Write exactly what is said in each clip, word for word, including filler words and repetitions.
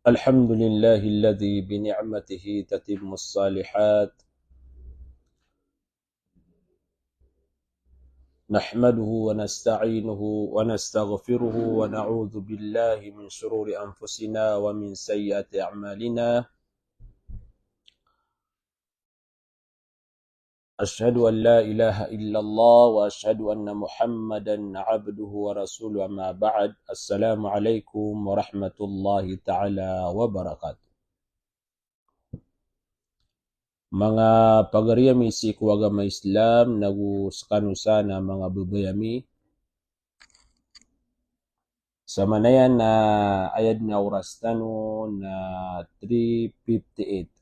الحمد لله الذي بنعمته تتم الصالحات. نحمده ونستعينه ونستغفره ونعوذ بالله من شرور أنفسنا ومن سيئات أعمالنا. أشهد أن لا إله إلا الله وأشهد أن محمدا عبده ورسوله. أما بعد. السلام عليكم ورحمة الله تعالى وبركاته. Manga pagari ami sii ko agama Islam, nago sekano san a manga babay ami. Samanaya na aya den a oras tano na three fifty-eight.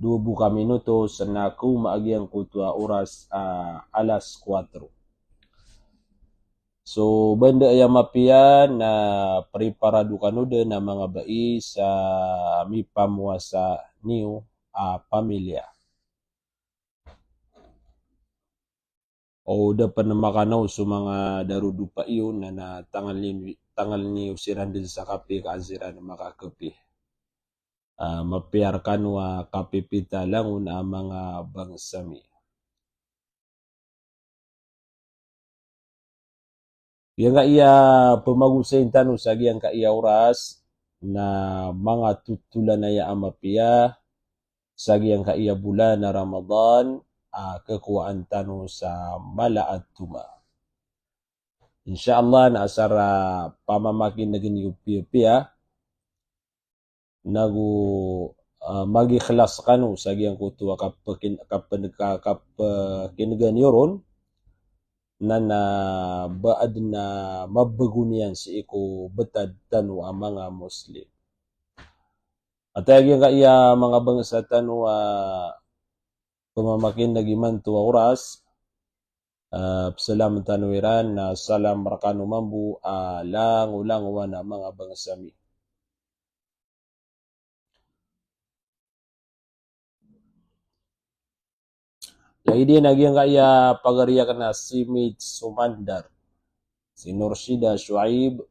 Dowa bo ka minutos na kaoma a giyangkoto a oras a alas kuwatro. So, banda aya mapiya na preparado kano den a manga bai sa mipamowasa niyo a pamilya. O da pen makanaw so manga darodopa iyo na, na tangal ni, tangal niyo siran den sa kape ka an siran makakape. Ah, mapiya rekano a kapipita langon a manga bangsa mi. Giyangkaya pemagosayin tano sa giyangkaya oras na manga totolan aya a mapiya sa giyangkaya bolan a Ramadan a kekowaan tano sa mala a toma. Insha Allah na asar a pamamakinegen iyo piyapiya nago, ah, magikhlas kano sa giyangkoto a kapekin-, kapen-, ka-, kapekinegan iyo ron, na, na ba aden a mabego niyan sii ko betad tano a manga Muslim. Ata giyangkaya manga bangsa tano a pemamakineg imanto a oras, ah, pesalam tano iran, na salam rekano mambo a langolangowan a manga bangsa mi. Lagid iyan a giyangkaya pagari aken a si Mits Sumandar, si Nurshida Shuaib,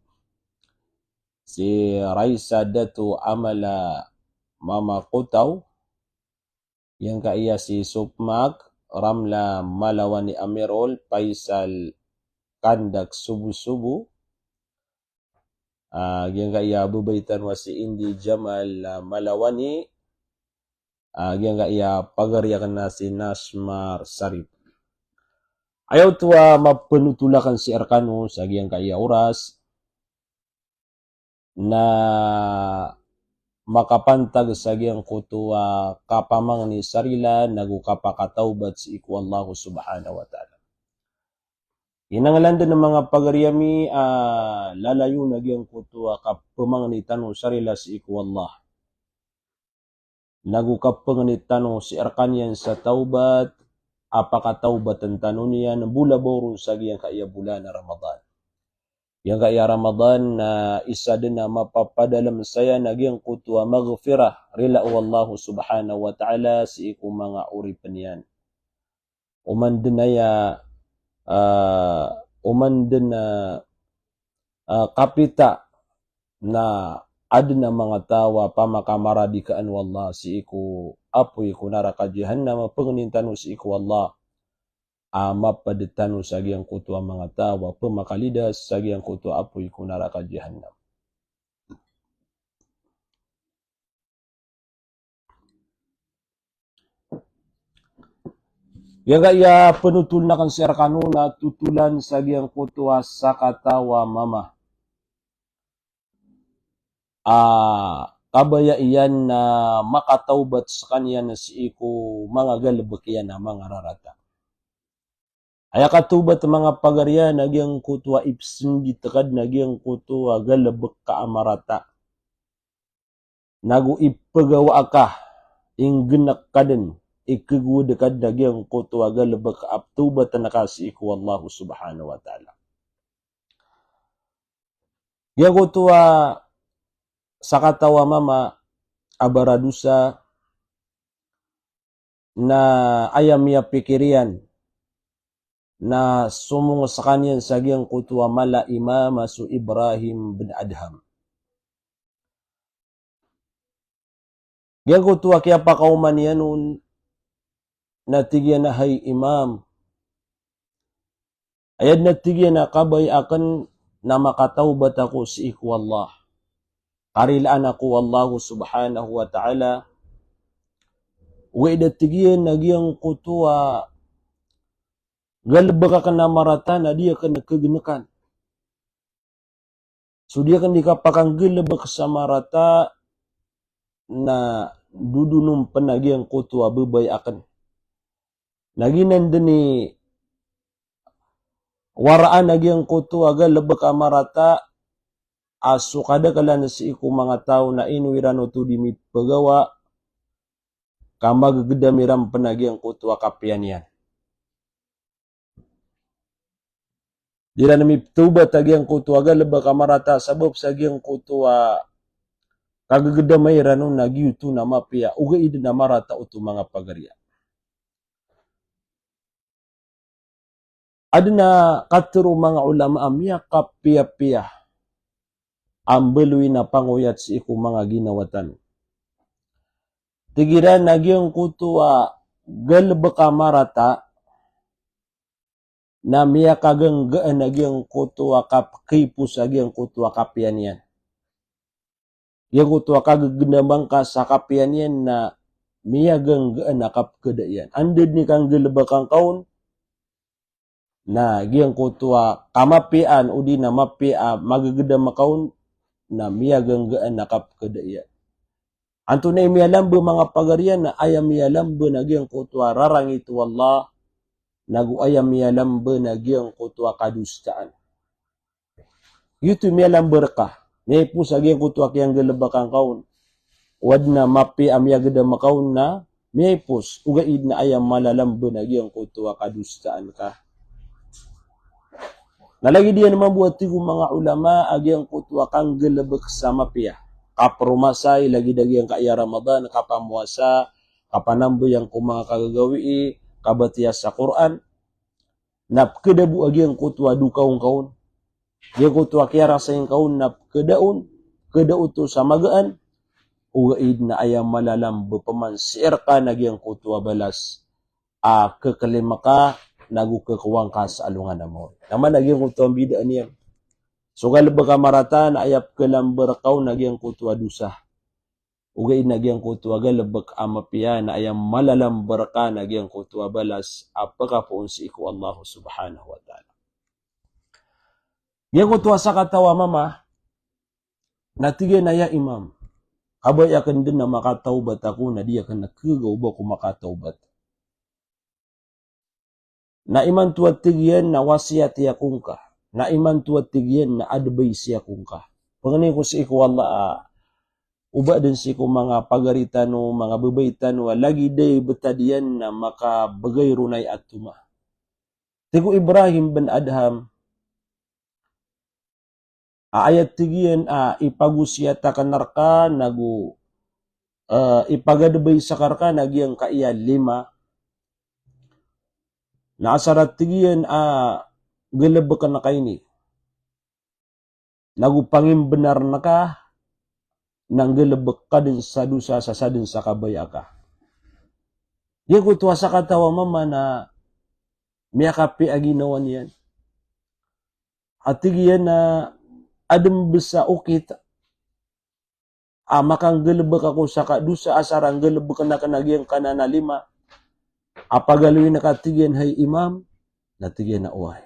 si Raisa Datu Amala Mama Kotaw, giyangkaya si Supmak, Ramla Malawani Amirol, Faisal Kandak Subusubu, ah, giyangkaya babay tano a si Indi Jamal, ah, Malawani, ah, giyangkaya pagari aken a si Nasmar Sarip. Aya oto a mapenotol aken sii rekano sa giyangkaya oras, na makapantag sa giyangkoto a kapamangni sa rila nago kapakatawbat sii ko Allah Subhanahu wa Ta'ala. Inanglan den a manga pagari ami a lalayon a giyangkoto a kapamangni tano sa rila sii ko Allah. Nago kapangni tano sii rekaniyan sa tawbat, a pakatawbaten tano niyan bo labaw ron sa giyangkaya bolan a Ramadan. Giyangkaya Ramadan na isa den a mapapadalem saya na giyangkoto a maghfirah, rila o Allah Subhanahu wa Ta'ala sii ko manga oripen iyan. Oman den aya, ah, oman den a, ah, kapita na aden a manga taw a pamakamaradikaan o Allah sii ko apoy ko naraka Jahannam, a pangnin tano sii ko Allah a maped tano sa giyangkoto a manga taw a pemakalidas sa giyangkoto a apoy ko naraka Jahannam. Giyangkaya penotolen aken sii rekano na totolan sa giyangkoto a sakataw a mama a kabaya iyan na makatawbat sekaniyan sii ko manga galebek iyan a manga rarata. Aya katawbat a manga pagari a giyangkoto a ipsenggitek aden a giyangkoto a galebek ka a marata. Nago ipegawaa ka, inggenek ka den, ikegowed ka den a giyangkoto a galebek a petawbaten ka sii ko Allah Subhanahu wa Ta'ala. Giyangkoto a sakataw a mama a baradosa na aya miyapikir iyan na somong sekaniyan sa giyangkoto a mala a imam a so Ibrahim bin Adham. Giyangkoto a kiyapakaoma niyan on na tig iyan a hay Imam, aya dn a tig iyan a kabaya akn na makatawbat ako sii ko Allah. Karilaan ako o Allah subhanahu wa ta'ala. Ogaid a tig iyan a giyangkoto a galbk akn a marata na di akn kagnakan. So di akn di kapakanggalbk sa marata na dodonom pn a giyangkoto a babaya akn. Na giyanan dn i waraan a giyangkoto a galbk a marata a so kadaklan sii ko manga taw na ino iran oto di mipagawa ka magagdam iran pn a giyangkoto a kapiya niyan. Di iran miptawbat a giyangkoto a galbk a marata sabap sa giyangkoto a kagagdama iran on na giyoto na mapiya, ogaid na marata oto manga pagariya. Adn a katharo o manga ulama a miyakapiyapiya a mbaloy na pangoyat sii ko manga ginawa tano. Tig iran a giyangkoto a galbk a marata na miyakaganggaan a giyangkoto a kap-, kaipos a giyangkoto a kapiya niyan. Giyangkoto a kagagdama ngka sa kapiya niyan na miyaganggaan a kapkhada iyan. Anda dn i kanggalbka ngka on, na giyangkoto a kamapiyaan odi na mapiya a magagdama ngka on, na miyaganggaan a kapkhada iyan. Antonaa i miyalamba manga pagariya na aya miyalamba na giyangkoto a rarangit o Allah, nago aya miyalamba na giyangkoto a kadosaan. Giyoto i miyalamba rka. Miyaipos a giyangkoto a kiyanggalbka ngka on. O adn a mapiya a miyagdam ka on na miyaipos. Ogaid na aya malalamba na giyangkoto a kadosaan ka. Na lagid iyan mambo a tig o manga ulama a giyangkoto a kanggalbk sa mapiya. Kapromasay, lagid a giyangkaya Ramadan, kapamowasa, kapanambayang ko manga kagagawii, kabatiya sa Qur'an. Na pkhada bo a giyangkoto a dokaw ngka on. Giyangkoto a kiyarasay ngka on na pkhada on, pkhada oto sa magaan, ogaid na aya malalamba pman sii rka na giyangkoto a balas a khakalima ka, nago khakowa ngka sa alongan a maori. Na mana giyangkoto a mbidaan iyan. So galbk a marata na aya pkhalamba rka on na giyangkoto a dosa. Ogaid na giyangkoto a galbk a mapiya na aya malalamba rka na giyangkoto a balas a pkapoon sii ko Allah subhanahu wa ta'ala. Giyangkoto a sakataw a mama na tig iyan a ya Imam, kabaya akn dn a makatawbat ako na di akn khagaga o ba ako makatawbat. Na imanto a tig iyan na wasiyati ako ngka. Na imanto a tig iyan na advice ako ngka. Pangnin ko sii ko Allah a, o ba dn sii ko manga pagari tano, manga babay tano a lagid i btad iyan na makabgay ron a atoma. Tig o Ibrahim bin Adham, a aya tig iyan a ipagosiyat akn rka nago, eh, ipagadvise akn rka na giyangkaya lima. Na asar a tig iyan a galbkn ka ini. Nago pangimbnar ka na nggalbk ka dn sa dosa sa sadn sa kabaya ka. Giyangkoto a sakataw a mama na miyakapiya a ginawa niyan. A tig iyan a adn bs a okit a makanggalbk ako sa kadosa a asar a nggalbkn akn a giyangkanan a lima. A pagaloyin ka, tig iyan, hay Imam, na tig iyan a oway.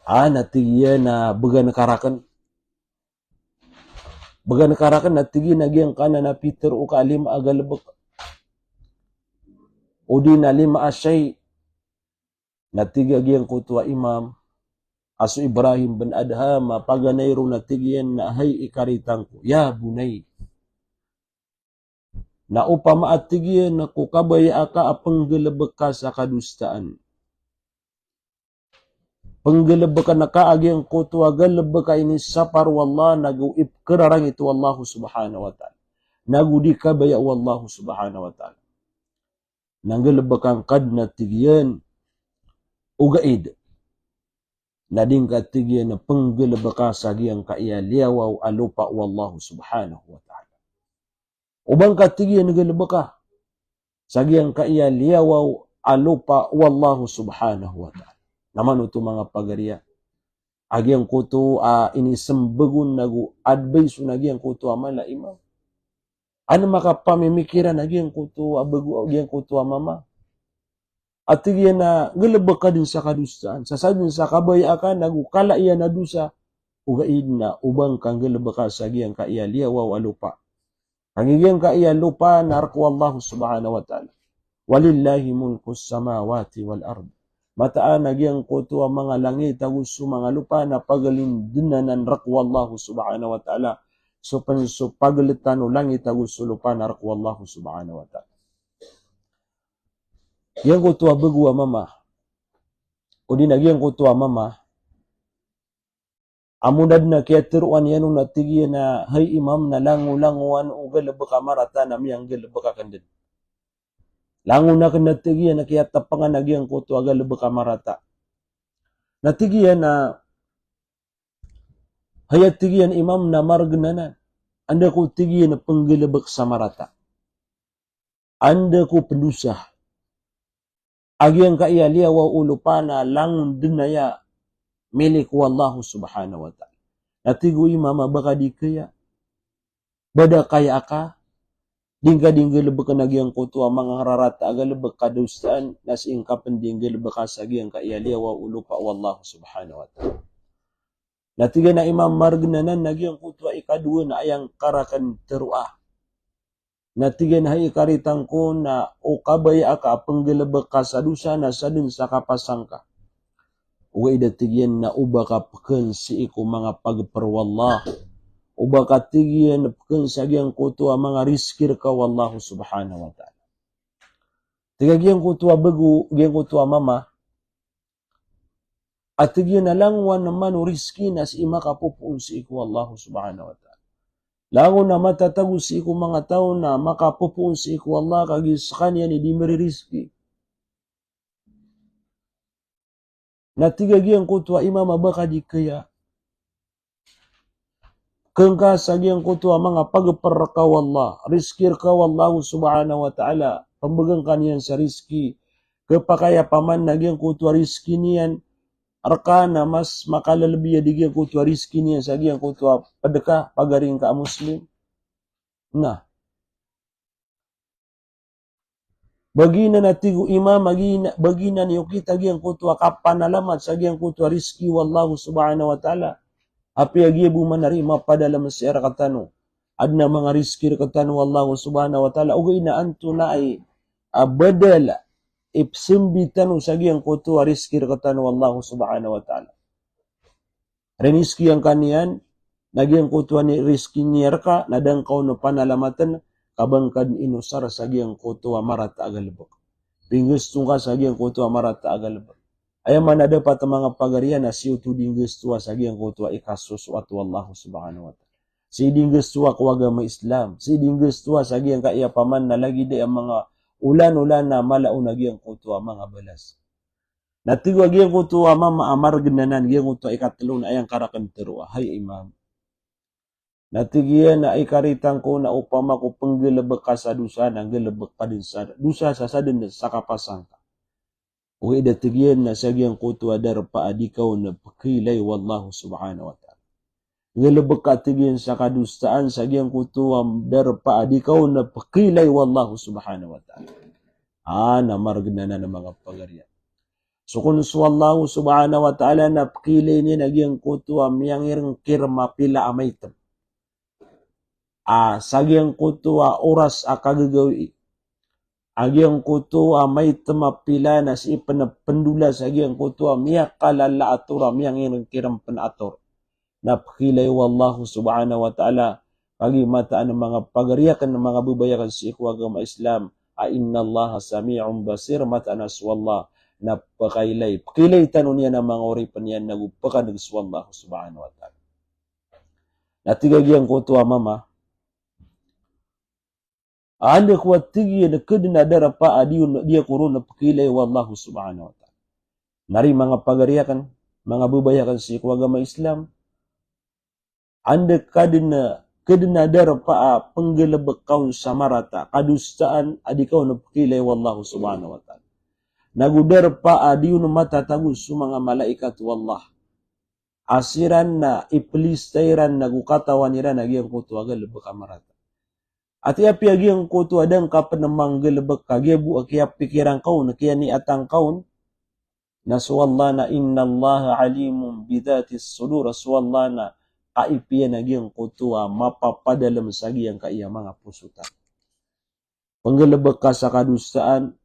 A na tig iyan a bgan ka rakn. Bgan ka rakn na tig iyan a giyangkanan a pitharo ka a lima a galbk. Odi na lima a shay. Na tig a giyangkoto a imam a so Ibrahim bin Adham a paganay ron na tig iyan a hay ikaritan ko, ya bunay. Na opama a tig iyan ko kabaya ka a pnggalbk ka sa kadosaan. Pnggalbkn ka a giyangkoto a galbk a inisapar o Allah nago ipkhararangit o Allah subhanahu wa ta'ala. Nago di kabaya o Allah subhanahu wa ta'ala. Na nggalbkn ka dn a tig iyan, ogaid na di ngka tig iyan a pnggalbka sa giyangkaya liyawaw a lopa o Allah subhanahu wa ta'ala. O ba ngka, tig iyan, galebeka sa giyangkaya liyawaw a lopa o Allahu subhanahu wa ta'ala. Na mano oto, manga pagari, a giyangkoto a inisembag on ago advice on a giyangkoto a mala a imam. An makapamimikiran a giyangkoto a bego, a giyangkoto a mama. A tig iyan a galebeka den sa kadosaan, sa sadn sa kabaya aka nago kala iyan a dosa, ogaid na o ba ngka nggalebeka sa giyangkaya liyawaw a lopa. Kagiya giyangkaya lopa na rek o Allah subhanahu wa ta'ala. Walillahi mulkus samawati wal ard. Mataan a giyangkoto a manga langit ago so manga lopa na pagelindenan anan rek o Allah subhanahu wa ta'ala. So pen, so pagelet o langit ago so lopa na rek o Allah subhanahu wa ta'ala. Giyangkoto a bego a mama, odi na giyangkoto a mama, amo na den a kiyateroan iyan on a tig iyan a, hay imam, na langolangowan o galebek a marata na miyanggalebek aken den. Langon aken, a tig iyan, a kiyatapengan a giyangkoto a galebek a marata. Na tig iyan a, hay, a tig iyan, imam, na maregen anan. Anda ko, tig iyan, penggalebek sa marata? Anda ko pendosa? A giyangkaya liyawaw o lopa na langon den aya milik o Allah subhanahu wa ta'ala. Na tig o imam a ba ka di kaya, ba da kaya aka, di ngka di nggalebeken a giyangkoto a manga rarata a galebek a kadosaan, na sii ngka pen di nggalebeka sa giyangkaya liyawaw o lopa o Allah subhanahu wa ta'ala. Na tig iyan a imam, maregen anan na giyangkoto a ikadowa na aya ngka raken teroa. Na tig iyan a hay ikaritan ko, na o kabaya aka a penggalebek ka sa dosa na sadn sa kapasang ka. Ogaid, a tig iyan, na o ba ka peken sii ko manga pageper o Allah. O ba ka, tig iyan, peken sa giyangkoto a manga rizki reka o Allah subhanahu wa ta'ala. Tig a giyangkoto a bego, giyangkoto a mama, a tig iyan a langowan man o rizki na sii makapopoon sii ko Allah subhanahu wa ta'ala. Langon a matatago sii ko manga taw na makapopoon sii ko Allah, kagiya sekaniyan i di meririzki. Na tig a giyangkoto a imam a ba ka di kaya, peken ka sa giyangkoto a manga pageper reka o Allah, rizki reka o Allah subhanahu wa ta'ala, pembegen ka niyan sa rizki, kepakay a paman na giyangkoto a rizki niyan reka na mas makalelebi a di giyangkoto a rizki niyan sa giyangkoto a ped ka, pagari ngka a Muslim. Na Baginan a tig o imam, baginan, baginan iyo kita giyangkoto a kapanalamat sa giyangkoto a rizki o Allah subhanahu wa ta'ala. Apiya giya bo man ari mapadalem sii rektano, aden a manga rizki rektano o Allah subhanahu wa ta'ala, ogaid na antonaa i, a, badal i pesembi tano sa giyangkoto a rizki rektano o Allah subhanahu wa ta'ala. Rinizki angka niyan, na giyangkoto a rizki niyan reka, na da ngka on panalamaten, ka ba ngka den inosar sa giyangkoto a marata a galebek. Pinggesto ngka sa giyangkoto a marata a galebek. Aya maana dapat a manga pagari a na sii oto di nggestoa sa giyangkoto a ikasosoat o Allah subhanahu wa ta'ala. Sii di nggestoa ko agama Islam, sii di nggestoa sa giyangkaya paman na lagid aya manga olan-olan a mala on a giyangkoto a manga balas. Na tig o giyangkoto a mama a maregen anan, giyangkoto a ikatelo na aya ngka raken teroa, hay imam. Na tig iyan a ikaritan ko na opama ko penggalebek ka sa dosa, na nggalebek ka den sa dosa sa sadn sa kapasang ka. Ogaid, a tig iyan, na sa giyangkoto a darpa a di ka on pekiilay o Allah subhanahu wa ta'ala. Nggalebek ka, tig iyan, sa kadosaan sa giyangkoto a darpa a di ka on pekiilay o Allah subhanahu wa ta'ala. A, na maregen anan a manga pagari a. So kon so Allah subhanahu wa ta'ala na pekiilay niyan a giyangkoto a miyangirengkirem a pila a maitem. A, sa giyangkoto a oras a kagagawii. A giyangkoto a maitem a pila na sii pen a pendola sa giyangkoto a miyakalala a tor a miyangirengkirem pen a tor. Na pekiilay o Allah subhanahu wa ta'ala, kagiya mataan a manga pagari aken, manga bebaya aken sii ko agama Islam, a innallaha sami'un basir, mataan a so Allah na pekailay. Pekiilay tano niyan a manga oripen iyan nago pekaneg so Allah subhanahu wa ta'ala. Na tig a giyangkoto a mama, anda ko, a tig iyan, keden a darpa a di on, di ako ron pekiilay o Allah subhanahu wa ta'ala. Na ari manga pagari aken, manga bebaya aken sii ko agama Islam, anda ka den ked na darpa a penggelebek ka on sa marata, kadosaan a di ka on pekilay o Allah subhanahu wa ta'ala. Nago darpa a di on matatago so manga malaikat o Allah a siran na ipelista iran nago katawan iran a giyangkoto a galebek a marata. Ati apiya giyangkoto a da ngka pen manggalebek ka giya bo a kiyapikiran ka on, kiyaniatan ka on, na so Allah na, "Innallaha alimun bidhatis sudur." So Allah na kaipiya na giyangkoto a mapapadalem sa giyangkaya manga poso tano. Penggalebek ka sa kadosaan,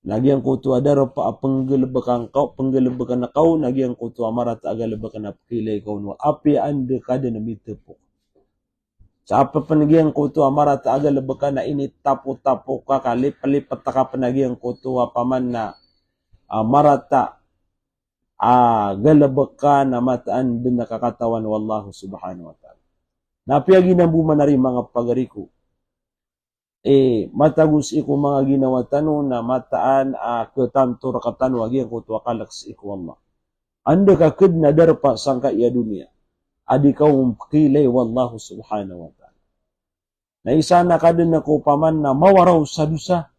na giyangkoto a darpa a penggalebek angka, penggalebek angka on a giyangkoto a marata a galebek na pekilay ka on, apiya anda ka den mitepok. Sa apiya pen giyangkoto a marata a galebek na initapotapo ka, kalipelipet ka pen a giyangkoto a paman na, a, marata a galebek na mataan den a kakatawan o Allah subhanahu wa ta'ala. Na apiya ginan bo manari manga pagari ko, e, matago sii ko manga ginawa tano na mataan a ketanto rektano a giyangkoto a kalek sii ko Allah. Anda ka ked na darpa sangkaya doniya a di ka on pekilay o Allah subhanahu wa ta'ala. Na isa na ka den ko paman na mawaraw sa dosa.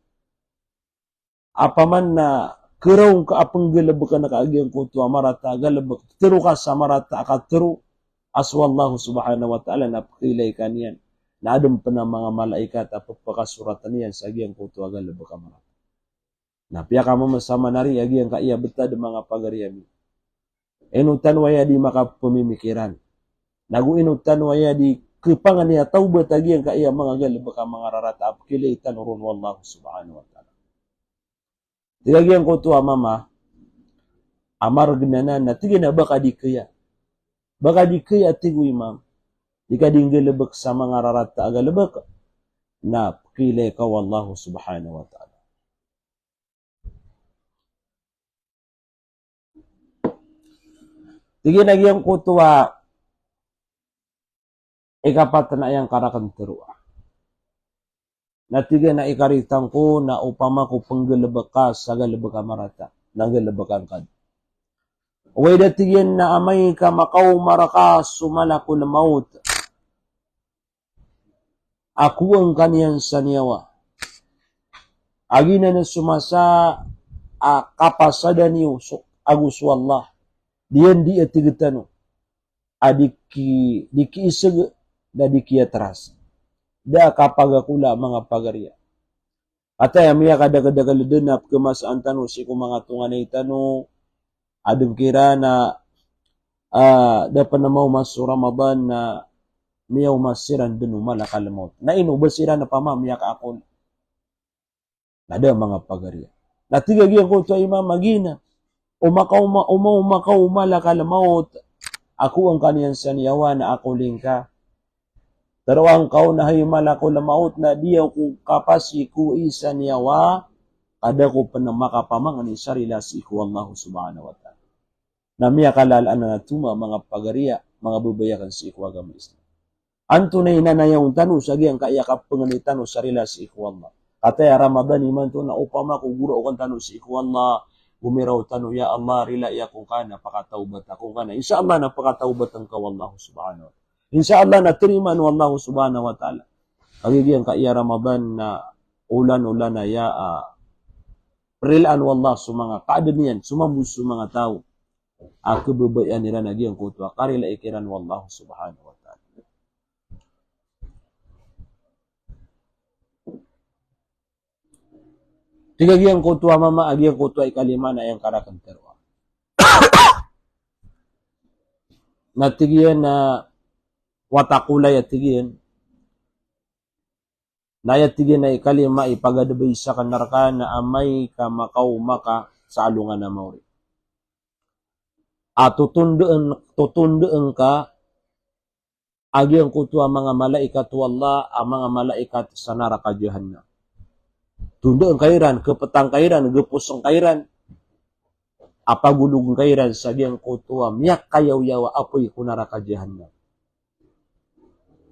A paman na keraw ngka a penggalebek angka a giyangkoto a marata a galebek, tero ka sa marata a katero a so Allah subhanahu wa ta'ala na pekilay ka niyan. Na aden pen a manga malaikat a pepakasorat iyan sa giyangkoto a galebek a marata. Na apiya ka mamasa manari a giyangkaya betad manga pagari ami. Ino tano aya di makapemimikiran. Nago ino tano aya di kepangni a tawbat a giyangkaya manga galebek a manga rarata a pekilay tano ron o Allah subhanahu wa ta'ala. Tig a giyangkoto a mama a mareg anan na tig iyan a ba ka di kaya. Ba ka di kaya, tig o imam. Di ka di nggalebek sa manga rarata a galebek na pekilay ka o Allah subhanahu wa ta'ala. Tig iyan a giyangkoto a ikapat na aya ngka raken teroa. Na tig iyan a ikaritan ko na opama ko penggalebek ka sa galebek a marata, na galebek angka den. Oway da, tig iyan, na amay ka makaoma reka so malakul maut a kowaan ka niyan sa niyawa. A giyanan so masa a kapasadan iyo so, ago so Allah. Diyan di a tig tano a di ki, di kiiseg, da di kiyateras. Da kapagakola manga pagari a. Ataya miyakadakedakel den a pekemasaan tano sii ko manga tonganay tano, a den kiran a, ah, da pen a maoma so Ramadan na miyaoma siran den o malakal maut. Na ino ba siran a pama miyakaakol? Na da manga pagari a. Na tig a giyangkoto a imam a giyanan, o makaoma, o ma-, o makaoma o malakal maut a kowaan ka niyan sa niyawa na akoli ngka. Teroa ngka on a hay malakul maut na di ako kapasikowa i sa niyawa, ka da ako pen makapamangni sa rila sii ko Allah subhanahu wa ta'ala. Na miyakalalaan a toma manga pagari a, manga babay aken sii ko agama Islam. Antonaa i nanayawn tano sa giyangkaya kapangni tano sa rila sii ko Allah. Kataya Ramadan imanto na opama ko goraokan tano sii ko Allah, gomiraw tano, ya Allah, rilai ako ngka na pakatawbat ako ngka na. Insha Allah na pakatawbat ngka o Allah subhanahu wa ta'ala. Insha Allah na tarimaan o Allah subhanahu wa ta'ala. Kagiya giyangkaya Ramadan na olan-olan aya a, ah, rilaan o Allah so manga kaadn iyan, so mambo so manga taw a kebabayaan iran a giyangkoto a karilai kiran o Allah subhanahu wa ta'ala. Tig a giyangkoto a mama a giyangkoto a ikalima na aya ngka raken teroa. Na tig iyan a wata ko laya, tig iyan. Na aya tig iyan a ikalima i pagadebay sa kanaraka na amay ka makaoma ka sa alongan a maori a totondeen, totondeen ka a giyangkoto a manga malaikat o Allah, a manga malaikat sa naraka Jahannam. Tondeen ka iran, kepetang ka iran, gepos ngka iran, a pagolog ngka iran sa giyangkoto a miyakayaw-yaw a apoy ko naraka Jahannam.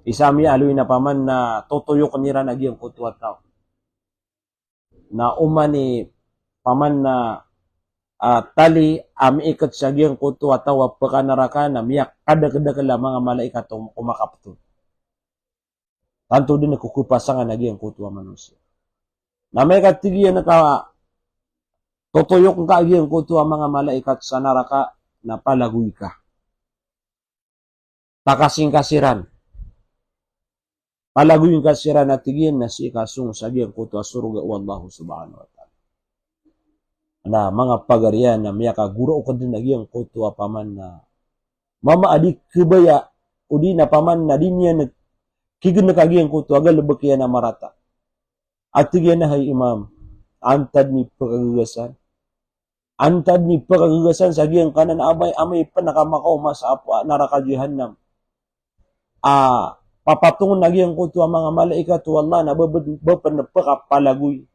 Isa a miyaaloy na paman na totoyoken iran a giyangkoto a taw. Na oman i paman na, ah, tali a miiket sa giyangkoto a taw a pekanaraka na miyakadakedakel a manga malaikat o, o makapetod. Tanto dn ko khapasangan a giyangkoto a manosiya. Na amay ka tig iyan a totoyok ngka a giyangkoto a manga malaikat sa naraka na palagoy ka. Pakasing ka siran. Palagoy ngka siran a tig iyan na sii ka song sa giyangkoto a sorga o Allah subhanahu wa ta'ala. Na manga pagariya na miyakagoraok dn a giyangkoto a paman na mama a di kabaya, odi na paman na di niyan kign a giyangkoto a galbk iyan a marata. A tig iyan a hay Imam, antaa dn i pkagagasan? Antaa dn i pkagagasan sa giyangkanan a amay, amay pn ka makaoma sa apo a naraka jahannam a papatongn a giyangkoto a manga malaikat o Allah na ba, ba, ba pn pkapalagoy,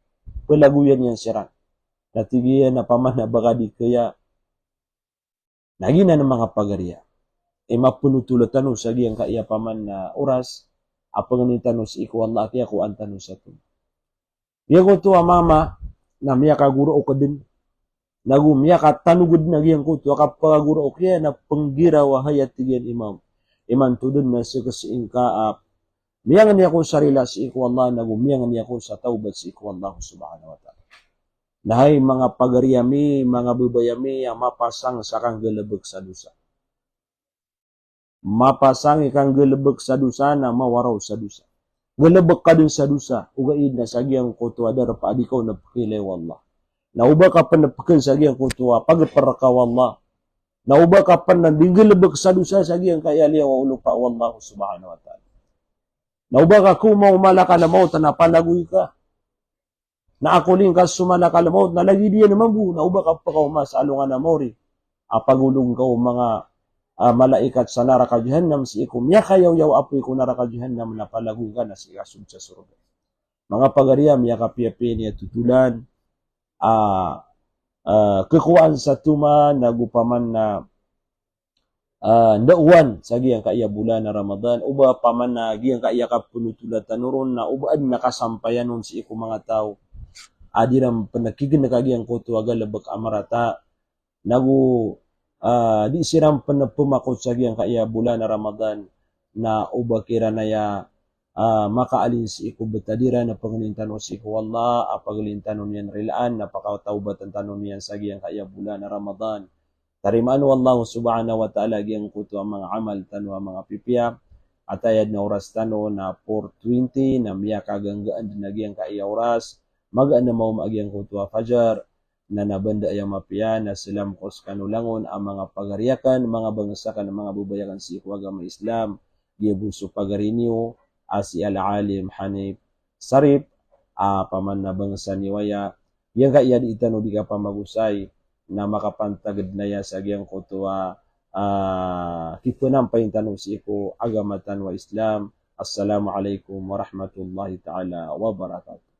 palagoyan iyan siran. Na tig iyan a paman na ba ka di kaya. Na giyanan manga pagariya i mapnotola tano sa giyangkaya paman na oras a pangnin tano sii ko Allah a kiyakowaan tano sa toma. Giyangkoto a mama na miyakagoraok dn, nago miyakatanog dn a giyangkoto a kapakagoraok iyan a pnggiraw a hay a tig iyan Imam, imanto dn na sii ko sii ngka a miyangni ako sa rila sii ko Allah, nago miyangni ako sa tawbat sii ko Allah subhanahu wa ta'ala. Na hay manga pagari ami, manga babay ami a mapasang sa kanggalbk sa dosa. Mapasang i kanggalbk sa dosa na mawaraw sa dosa. Galbk ka dn sa dosa, ogaid na sa giyangkoto a darpa a di ka on pkhailay o Allah. Na oba ka pn pkn sa giyangkoto a pagpr rka o Allah. Na oba ka pn di nggalbk sa dosa sa giyangkaya liyawaw o lopa o Allah subhanahu wa ta'ala. Na oba ka koma o malakal mawt na palagoy ka. Na akoling ka so malakal mawt na lagid iyan mambo, na oba ka pkaoma sa alongan a maori a pagolog ka o manga, ah, malaikat sa naraka jahannam sii ko miyakayaw-yaw a apoy ko naraka jahannam na palagoy ka na sii ka song sa sorga. Manga pagari a miyakapiyapiya niyan a totolan, ah, ah, kekowaan sa toma nago paman na ah, ndaowan sa giyangkaya bolan a Ramadan, oba paman na giyangkaya kapnotola tano ron na oba adn a kasampayan on sii ko manga taw a di ran pn kign a giyangkoto a galbk a marata, nago, ah, di siran pn pmakot sa giyangkaya bolan a Ramadan, na oba kiran aya, ah, makaalin sii ko btad iran a pangnin tano sii ko Allah, a paglintan on iyan rilaan, na pakatawbatan tano niyan sa giyangkaya bolan a Ramadan. Tarimaan o Allah subhanahu wa ta'ala giyangkoto a manga amal tano a manga pipiya. Atayad na oras tano na four twenty, na miyakaganggaan dn a giyangkaya oras. Magaan a maoma a giyangkoto a fajar. Na nabanda aya mapiya, na salam ko skano langon a manga pagari akn, manga bangsa akn, manga babay akn sii ko agama Islam. Giya bo so pagari niyo a si Al-Alim Hanif Sarip, a paman na bangsa niyo aya, giyangkaya di tano di kapamagosay, na makapantag dn aya sa giyangkoto a, ah, kipnampayin tano sii ko agama tano a Islam. Assalamu alaikum warahmatullahi ta'ala wabarakatuh.